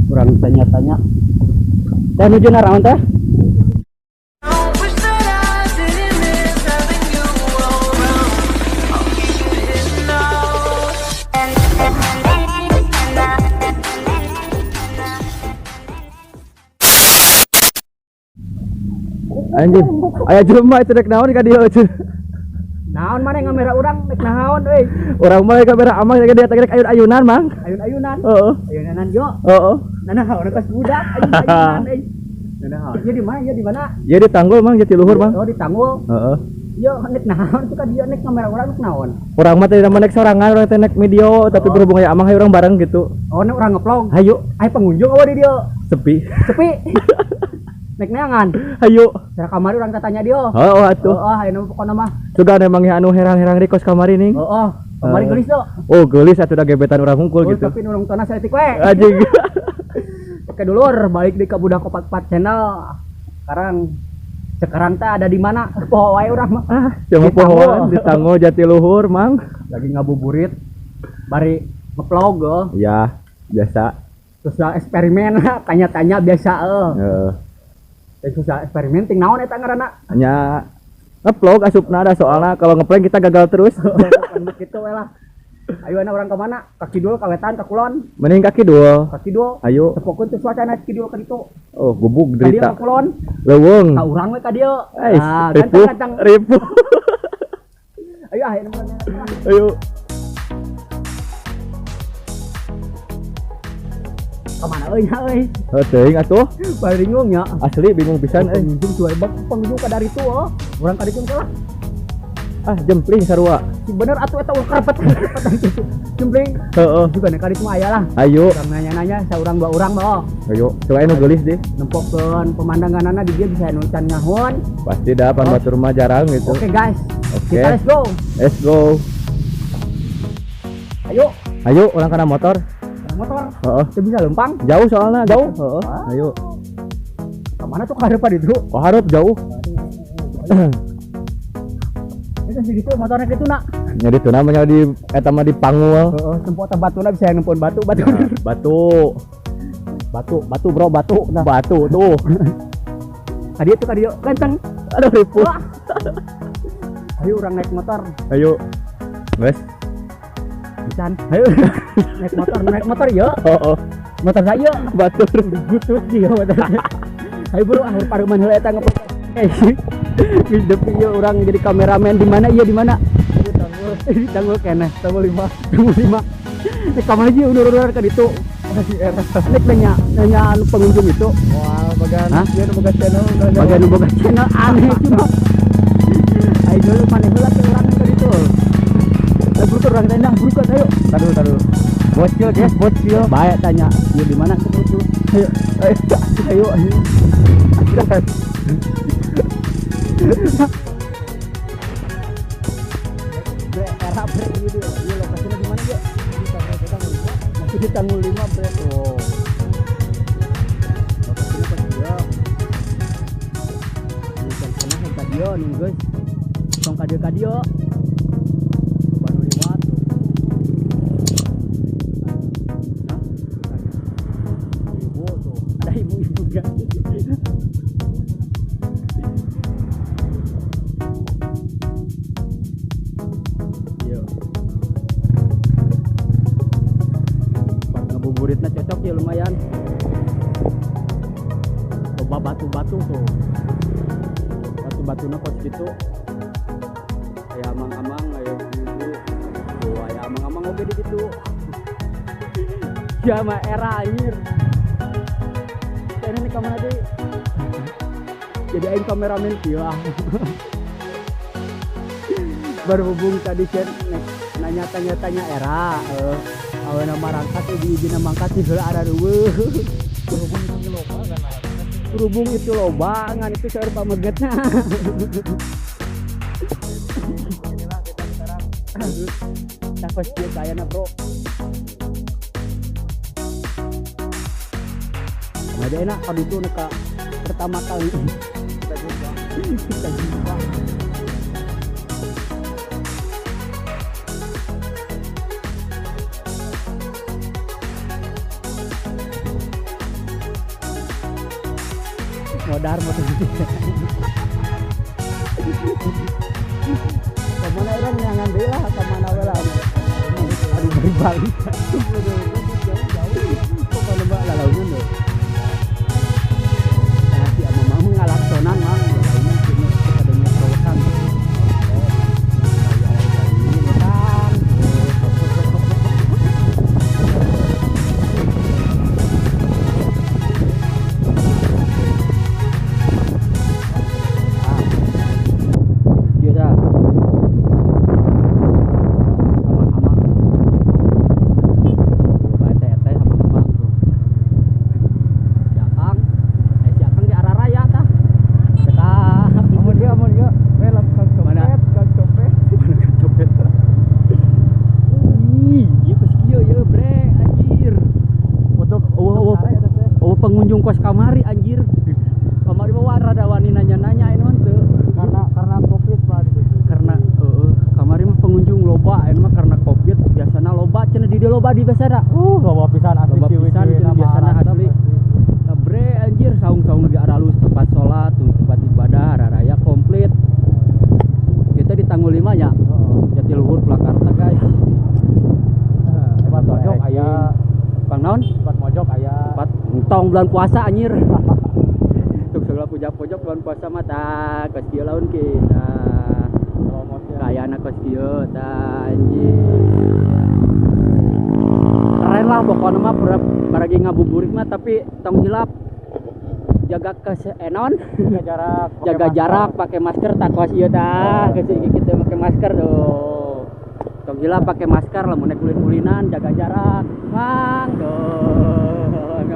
Urang tanya-tanya. Teh nuju naraon teh? Wish that I didn't miss having you around. I'll keep it hidden now. Anjing. Aya jelema itu rek naon ka dieu euy. Naon maneh ngamera urang rek naon euy? Urang mah kamera amang rek dia rek ayun-ayunan, Mang. Ayun-ayunan. Heeh. Ayunan yo. Heeh. Nah, naon kos budak ayun-ayunan euy. Nah, naon. Ieu di mana? Ieu di mana? Ya di Tanggul, Mang, Jatiluhur, Mang. Oh, di Tanggul. Heeh. Yo nek naon tuh ka dieu nek ngamera urang rek naon? Urang mah teh nek sorangan, urang teh nek video, tapi berhubung aya amang hayu urang bareng gitu. Oh, nek urang ngevlog. Hayu, Aya pengunjung eueuh di dieu. Sepi. Sepi. Nek neangan. Hayu. Cara kamari urang tanya dia. Oh, atuh. Oh, ayeuna pokona mah. Sugan emang ya anu herang-herang di kos kamari ning. Oh, kamari geulis tuh. Oh, geulis atuh da gebetan urang hungkul Oh, gitu. tapi nu nongtonna saeutik we. Anjing. Oke dulur, balik di ka Budak Opat Pat Channel. Sekarang teh ada di mana? Poho wae urang mah. Ah, cuma Di Tanggul. pohoan di Tanggul Jatiluhur, Mang. Lagi ngabuburit bari ngevlog oh. Ya, biasa. Sosial eksperimen tanya-tanya biasa eh. Heeh. Dan sosial eksperimen ting naon eta ngaranna? Nya ngevlog asupna ada soalnya kalau ngeprank kita gagal terus. Kan kitu we lah. Ayo ana urang ka mana? Ka kidul, ka wetan, ka kulon. Mending ka kidul. Ka kidul. Ayo. Tepokeun teh suasana kidul ka ditu. Oh, gubuk Ka dieu derita. ka kulon. Leuweung. Ka urang we ka dieu. Ais, Ah, ripuh, ganteng-ganteng. ripuh. Ayo ah, ayo mana. Ayo. Ka mana euy nya euy? Heuh teuing atuh. Bingung nya. Asli bingung pisan euy. Pengunjung tuh bang pengunjung ka dari itu oh. Urang ka ditu lah. Ah, jempling sarua. Si bener atuh eta urang karepet karepetan kitu. Jempling. Heeh. Juga nek ka ditu mah aya lah. Ayo. Urang nanya-nanya saurang dua urang mah oh. Ayo, coba anu geulis deh. Nempokeun pemandanganana di dieu bisa nu can ngahon. Pasti dah pan Oh. batur mah jarang gitu. Oke guys. Oke. Kita let's go. Let's go. Ayo. Ayo, urang kana motor. Kana motor. Heeh. Teu bisa lempang. Jauh soalnya. Jauh? Heeh. Ah. Ayo. Ka mana tuh ka itu? Oh, hareup jauh. Itu sih gitu motornya gitu nak. Nya ditu namanya di eta mah di Pangul. Heeh, tempo teh batuna bisa nempon batu, batu. Batu. Batu, batu bro, batu. Nah. Batu tuh. Tadi itu tadi ganteng. Aduh ripuh. Wah. Ayo orang naik motor. Ayo. Guys. Pisan. Ayo. Naik motor, naik motor ya. Oh, oh. Motor saya. Batur. Butut dia motor. Ayo bro, ah paruman heula eta ngepot. Eh. Di depan ieu urang jadi kameramen di mana? Iya di mana? Di Tanggul. Di Tanggul keneh. Tanggul 5. Tanggul 5. Nek kamana sih undur-undur ka ditu? Nek nanya, nanya anu pengunjung itu. Wah, bagian Hah? ieu nu boga channel nanya. Bagian nu boga channel aneh cuma. Ayo dulu maneh heula teh urang ka ditu. Lah buru urang tendang buru ayo. Tar dulu, tar dulu. Bocil guys, bocil. Baik tanya, ieu di mana tuh buru? Ayo, ayo. Ayo, ayo. Bre, era bre ini dia. Iya lokasinya di mana dia? Masih di Tanggul 5, bre. Oh. Lokasinya pas dia. Ini kan sana ka dieu nih, guys. Tong ka dieu ka dieu. Baru lewat. Hah? Ibu tuh. Ada ibu-ibu gak? Yo. Tempat ngabuburitnya cocok ya lumayan. Coba batu-batu tuh. Batu-batunya kos gitu. Kayak amang-amang, kayak ibu. Tuh, kayak amang-amang oke di situ. Ya mah era anjir. Ini nih kamera deh. Jadi aing kameramen kieu ah. Berhubung tadi saya nanya tanya-tanya era, aweuna marangkat ibu-ibuna mangkat di heula ada reueuh. Berhubung itu loba kan. Berhubung itu loba ngan itu seueur pamegetna. Inilah kita sekarang. Tah kos kieu kayana, bro. Ada enak kalau itu neka pertama kali Kita jumpa. kita jumpa. Modar motor. Kemana orang neangan deui lah, kemana we lah. Aduh bari balik. Jauh-jauh. Pokoknya mah lalaunan lho. Nah, si ama mau ngalaksonan mang lalaunan cuma kadangnya terowongan. Pengunjung kos kamari anjir. Kamari mah rada wani nanya-nanya ini mah teu. Karena Covid mah gitu. Karena kamari mah pengunjung loba ini mah karena Covid biasana loba cenah di dieu loba di biasana. Loba pisan asli loba pisan cenah biasana asli. Nah, bre anjir saung-saung di aralus tempat salat, tempat ibadah raraya komplit. Kita di Tanggul 5 ya. Jatiluhur Purwakarta guys. Tempat mojok aya. Bang naon? Tempat mojok aya. Tempat tong bulan puasa anjir. Tuk segala pojok-pojok bulan puasa mah tah kos kieu laun ki. Tah. Kayana kos kieu tah anjir. Keren lah pokokna mah baragi ngabuburit mah tapi tong hilap jaga kesenon, jaga jarak, jaga jarak, pakai masker tak kos ieu tah. Geus kitu pakai masker tuh. Tong hilap pakai masker lamun naik ulin-ulinan jaga jarak. Mang tuh.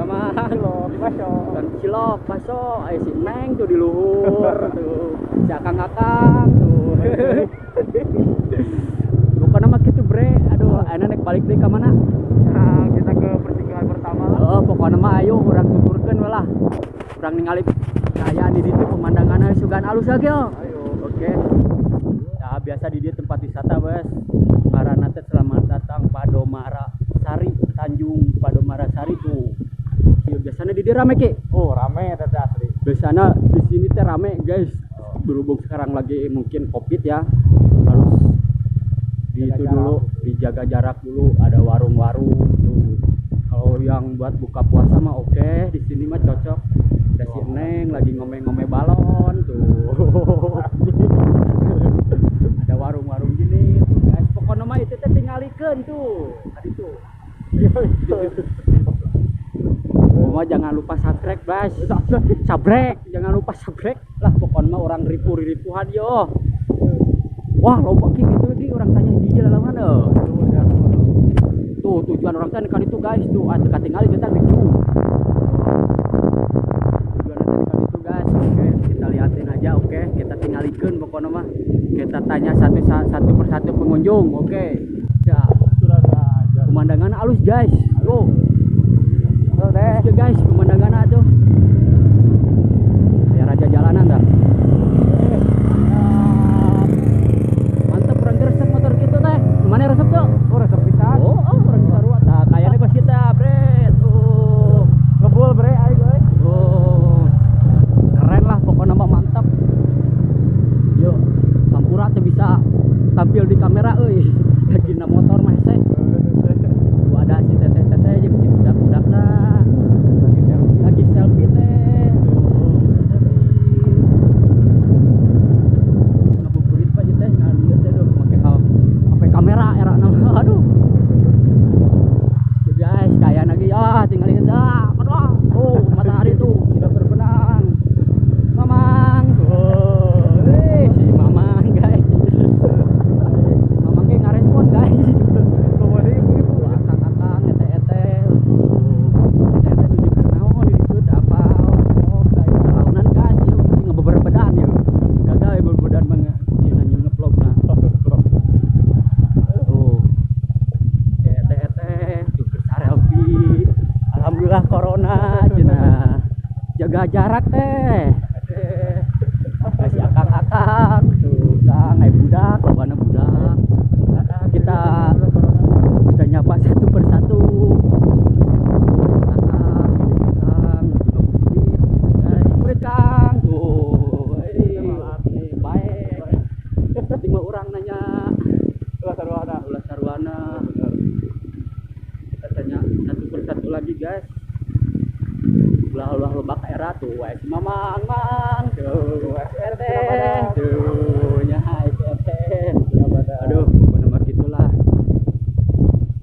Mang cilok, kan cilok, baso, ayo si Neng tuh di luhur tuh, si akang-akang tuh. Bukan nama gitu bre, aduh, ayo naik balik deh ke mana? Nah, kita ke persinggahan pertama. Oh, pokoknya mah ayo urang tuturkeun we lah. Urang ningali kayak di ditu pemandanganna sugan alus lagi yo. Ayo. Oke. Nah, biasa di dieu tempat wisata, Bos. Ngaranna teh selamat datang Padomara Sari, Tanjung Padomara Sari tuh. Ya, biasanya di dieu rame ki. Oh, rame teh asli. Biasanya di sini teh rame, guys. Berhubung sekarang lagi mungkin Covid ya. Harus di itu dulu, dijaga jarak dulu, ada warung-warung tuh. Kalau yang buat buka puasa mah oke, di sini mah cocok. Ada si Neng lagi ngome-ngome balon tuh. Ada warung-warung gini tuh, guys. Pokoknya mah itu teh tingalikeun tuh. Tadi tuh. Pokoknya jangan lupa subscribe, guys. Subscribe, jangan lupa subscribe lah. Pokoknya mah orang ripu-ripuhan yo. Wah, loba ki gitu di orang tanya hiji lalawan heuh. Tuh tujuan orang tanya kan itu guys tuh, ah teu katingali kita di tujuan kan itu guys. Oke, kita liatin aja, oke. Kita tingalikeun pokoknya mah. Kita tanya satu persatu pengunjung, oke. Ya. Pemandangan halus guys. Tuh. Ya guys, pemandangan tuh. Ya raja jalanan dah. Mantap urang resep motor gitu teh. Mana resep tuh? Oh, resep pisan. Oh, urang sarua. Nah, kayaknya kos kita, bre. Tuh. Ngebul bre aing euy. Oh. Keren lah pokoknya mah mantap. Yuk, Sampura teh bisa tampil di kamera euy. Lagi na motor mah hese. Tuh ada si teteh-teteh jeung si budak-budak lah. Lagi selfie teh. Tuh, selfie. Ngabuburit pak ieu teh ngan teh duh make kamera era nama. Aduh. Ya guys, kaya lagi ya tinggalin dah. Aduh, oh, matahari tuh tidak berbenam. Mamang. Tuh, si Mamang guys. Mamang ge ngarespon guys. Komodo ibu-ibu akang-akang ete-ete. Ete-ete tunjukkan naon di ditu teh apa. Oh, launan guys, ieu ngebeberbedan ieu. Gagal ya berbedan mah ieu nanya ngevlog nah. Tuh. Ete-ete tuh selfie. Alhamdulillah corona cenah. Jaga jarak teh. Kasih akang-akang tuh, kang ai budak, lobana budak. Kita nyapa satu persatu. Akang, kang, ngabuburit, guys. Burit, Kang. guys. Ulah-ulah loba ka era tuh wae si Mamang mang tuh SRT tuh nya SRT. Aduh, pokoknya mah gitulah.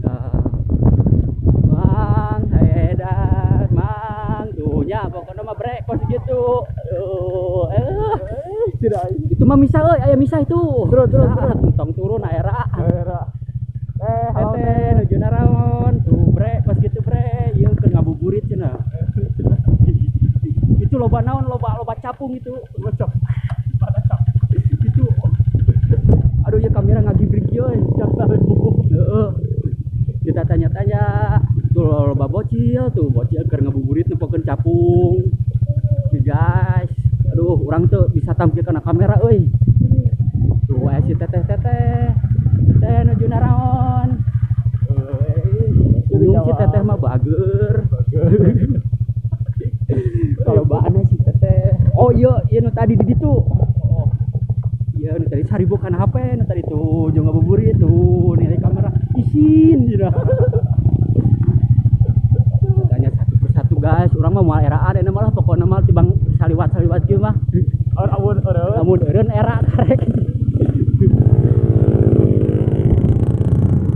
Nah, Mang edan mang tuh nya pokoknya mah brek kos gitu. Aduh, Tidak. Itu mah misah euy, aya misah itu. Turun, turun, turun. Tong turun era. Era. Halo teh nuju naraon tuh bre pas gitu bre ieu keur ngabuburit cenah. Itu loba naon, loba capung itu. Itu aduh ya kamera ngagibrik ieu. Heeh. Kita tanya-tanya tuh loba bocil tuh, bocil keur ngabuburit nempokeun capung. Tuh guys, aduh urang tuh bisa tampil kana kamera euy. Tuh aya si teteh-teteh. Teteh nuju naraon. Senyum si teteh mah bager. Kalau bahannya si teteh. Oh iya, iya nu tadi di ditu. Iya nu tadi saribu kana HP nu tadi tuh jeung ngabuburit tuh nilai kamera isin cenah. Tanya satu persatu guys, urang mah moal eraan euna malah pokona mah tibang saliwat-saliwat kieu mah. Amun eureun. Amun eureun era karek.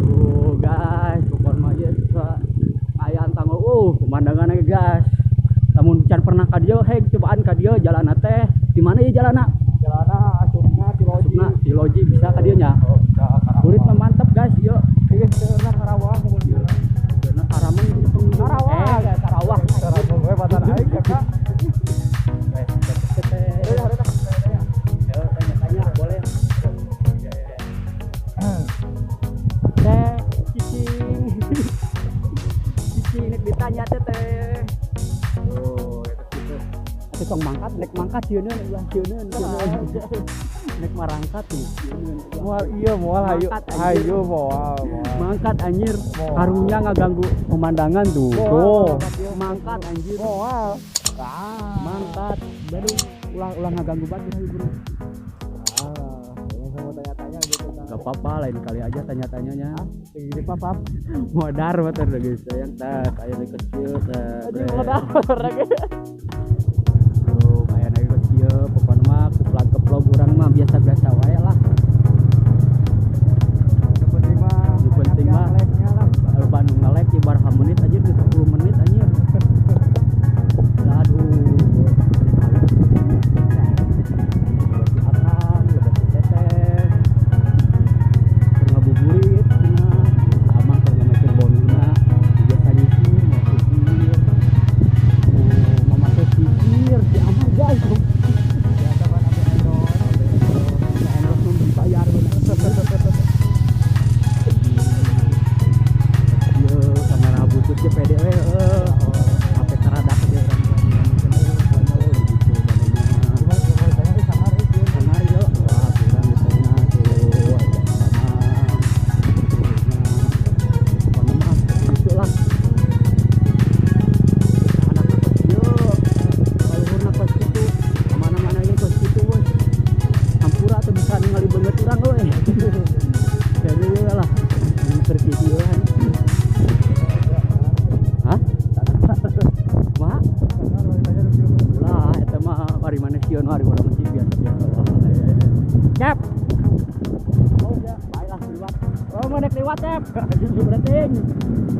Tuh guys, pokona mah ieu ayaan tanggo pemandanganna guys. Lamun can pernah ka dieu, hei cobaan ka dieu jalanna teh. Di mana ieu jalanna? Jalanna asupna ti loji. Asupna ti loji bisa ka dieu nya. Oh, bisa. Kurit mah mantep guys ieu. Ieu seurna Karawang mun ieu. Seurna Karawang Karawang. Karawang. Karawang we batan aing ya, Kak. Tanya-tanya boleh. Teh cicing. Cicing nek ditanya teteh. Oh, gitu. Atuh tong mangkat, nek mangkat sieun ulah sieun. Nek marangkat tuh sieun. Moal iya moal hayu. Hayu moal. Mangkat anjir. Karunya ngaganggu pemandangan tuh. Tuh. Mangkat anjir. Moal. Mangkat. Baru ulah ngaganggu banget hayu bro. Mau tanya-tanya gitu kan. Gak apa-apa, lain kali aja tanya-tanyanya. Segini papap. Modar motor guys, sayang teh kayak dari kecil teh. Anjing modar lagi. Tuh, kayak dari kecil pokoknya mah kuplag keplog urang mah biasa-biasa wae lah. Yang penting mah, yang penting mah kalau Bandung nge-lag ibar menit aja 10 menit anjir. Aduh.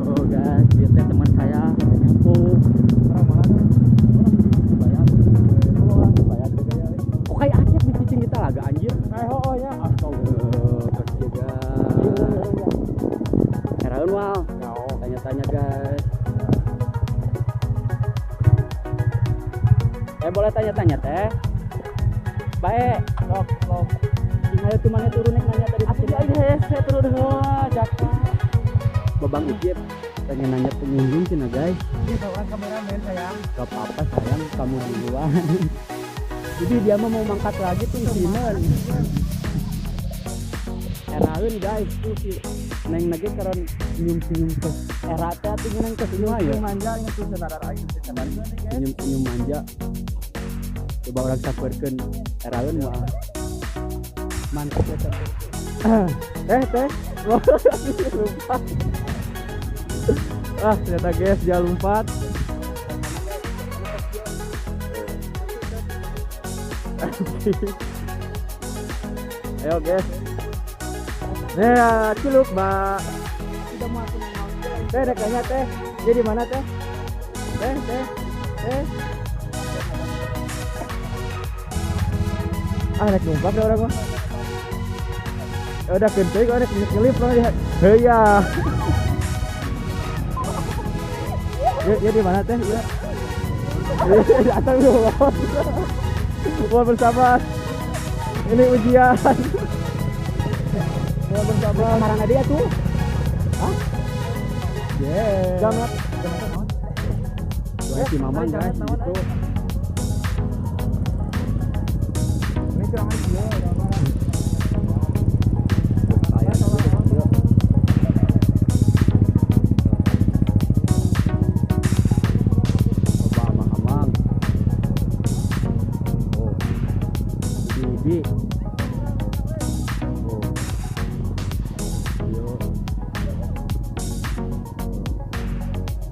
Oh guys, dia teh teman saya nyapu. Orang mana? Orang bayar. Orang bayar juga ya. Oh kayak Aceh di cicing kita lah, agak anjir. Kayak oh ya, astaga. Pasti guys. Heraun wal. Tanya-tanya guys. Boleh tanya-tanya teh? Baik. Lok, lok. Tinggal tuh mana turun nanya tadi. Asli aja saya turun wah, jaka. Babang Ijip pengen nanya pengunjung cina guys. Ini bawaan kameramen sayang. Gak apa-apa sayang, kamu duluan. Jadi dia mah mau mangkat lagi tuh sinen. Eraeun guys tuh si neng lagi keren senyum-senyum ke era teh atuh neng ke semua ya. Senyum manja inget tuh sadar aing sadar senyum-senyum manja. Coba orang sabarkeun eraeun mah. Mantap ya teh. Teh. Lupa. Ah, ternyata guys dia lompat. Ayo guys. Nah, ciluk, Mbak. Teh, dekanya teh. Jadi mana teh? Teh, teh. Teh. Ah, naik numpak dah orang mah. Ya udah kentei kok naik ngelip lah dia. Heya. Ya, ya di mana teh? Ya. Datang dulu. Mohon bersabar. Ini ujian. Mohon bersabar. Kemarin ada ya tuh. Hah? Yeah. Jangan. Dua si Mamang guys gitu. Ini curang aja. Coba amang-amang. Oh. Bibi. Oh. Yo.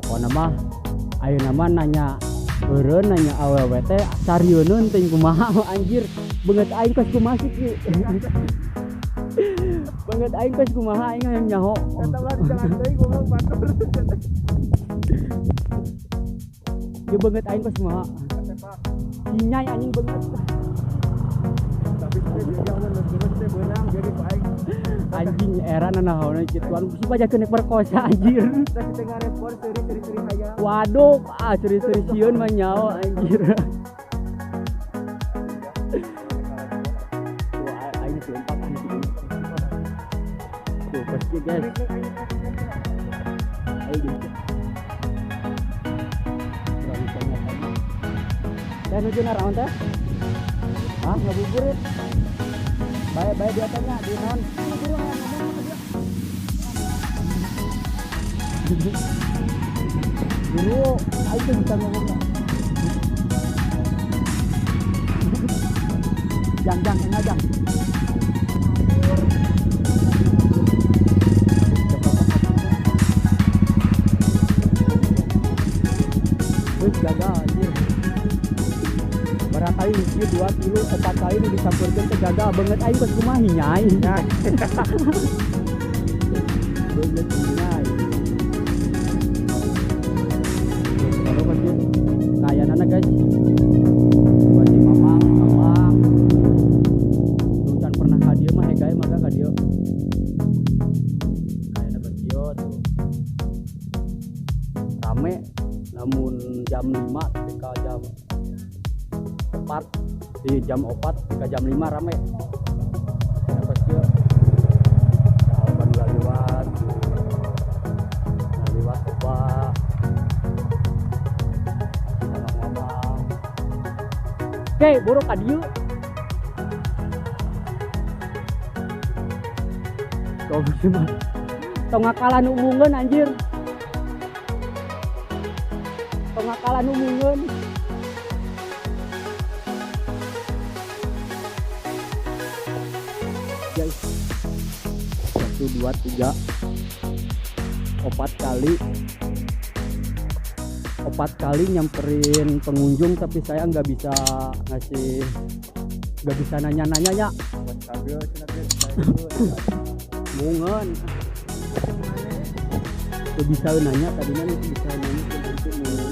Pokona mah ayeuna mah nanya eureun nanya awewe teh sarieun teuing kumaha anjir. Beungeut aing kos kumaha sih ki. Beungeut aing kos kumaha aing hayang nyaho. Eta mah jangan deui goblok batur. Ieu beungeut aing kos kumaha. Sinyai anjing beungeut. Tapi teh dia mun terus teh beunang jadi ku aing. Anjing era nanaon kituan si pajakeun nek perkosa anjir. Teh tengah respon seuri-seuri hayang. Waduh, ah seuri-seuri sieun mah nyaho anjir. Tuh aing dilompat anjing. Tuh pasti guys. Ayo gitu. Kurang tanya tadi. Teh nuju naraon teh? Hah, ngabuburit. Bae-bae dia tanya di naon? Dulu aing tuh bisa ngomong. Jang jang enak jang. Wih gagal anjir. Barangkali hiji 2 3 4 kali nu disampeurkeun teh gagal beungeut aing kos kumaha nyai. Beungeut nyai. Kalau pasti kayanana guys. Buat si mamang, mamang. Nu can pernah ka dieu mah hegae mangga ka dieu. Kayana kieu tuh. Rame namun jam 5 ketika jam 4 di jam 4 ketika jam 5 rame. Kayana kieu. Jalan lewat. Lewat coba. Oke, buruk ka dieu. Goblok mah. Tong ngakalan umungeun anjir. Tong ngakalan umungeun. Guys. 1 2 3 4 kali. 4 kali nyamperin pengunjung tapi saya nggak bisa ngasih, nggak bisa nanya-nanya ya. Mungan nggak bisa nanya tadinya nih bisa nanya nanti mungan.